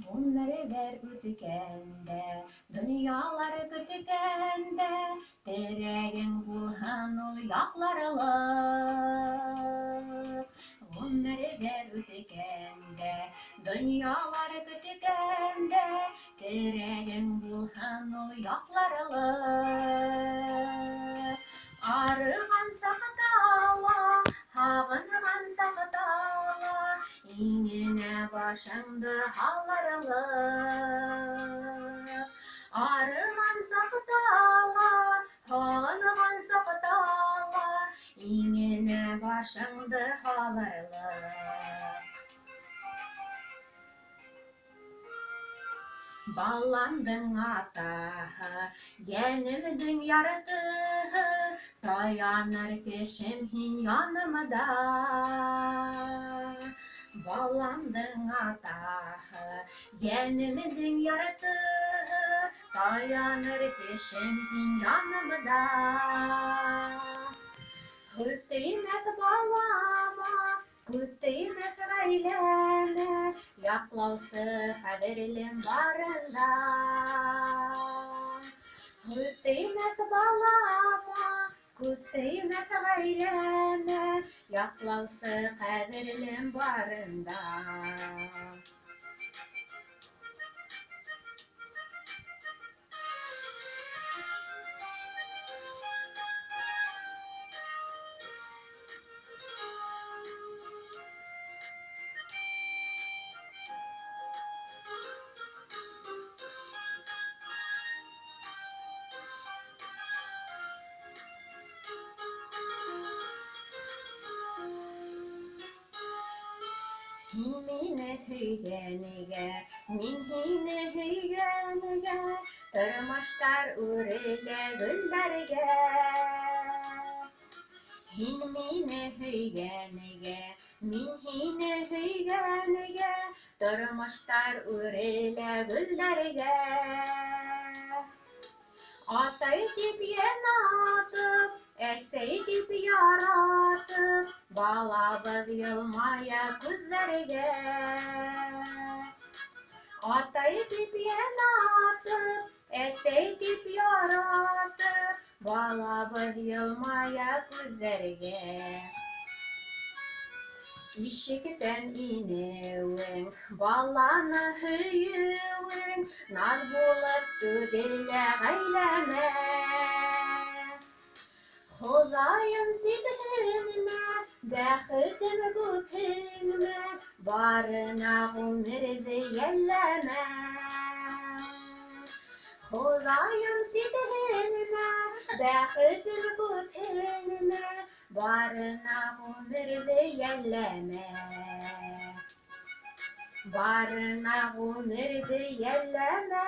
Ғүмерҙәр үткәндә, донъялар көткәндә, терәгең булһын ул яҡларлыҡ. Ғүмерҙәр үткәндә, донъялар көткәндә, терәгең булһын ул яҡларлыҡ. Арыған саҡта ла, һағынған саҡта ла, иңенә башыңды һалырлыҡ. Арыған саҡта ла, һағынған саҡта ла, иңенә башыңды һалырлыҡ. Баламдың атаһы, йәнемдең яртыһы, таяныр кешем һин янымда. Баламдың атаһы, йәнемдең яртыһы, таяныр кешем һин янымда. Күҙ теймәҫ балама, күҙ теймәҫ ғаиләмә, яҡлаусы ҡәҙерлем барында. Күҙ теймәҫ балама, күҙ теймәҫ ғаиләмә, яҡлаусы ҡәҙерлем барында. Һин мине һөйгәнгә, мин һине һөйгәнгә, тормоштар үрелә гөлдәргә. Һин мине һөйгәнгә, мин һине һөйгәнгә, тормоштар үрелә гөлдәргә. Атай тип йәнатып, әсәй тип яратып, балабыҙ йылмая күҙҙәргә. Атай тип йәнатып, әсәй тип яратып, балабыҙ йылмая күҙҙәргә. Ишектән инеүең, баланы һөйөүең, наҙ булып түгелә ғаиләмә. Хоҙайым сикһенмә, бәхетем күпһенмә, барына ғүмерҙе йәлләмә. Хоҙайым сикһенмә, бәхетем күпһенмә, барына ғүмерҙе йәлләмә. Барына ғүмерҙе йәлләмә.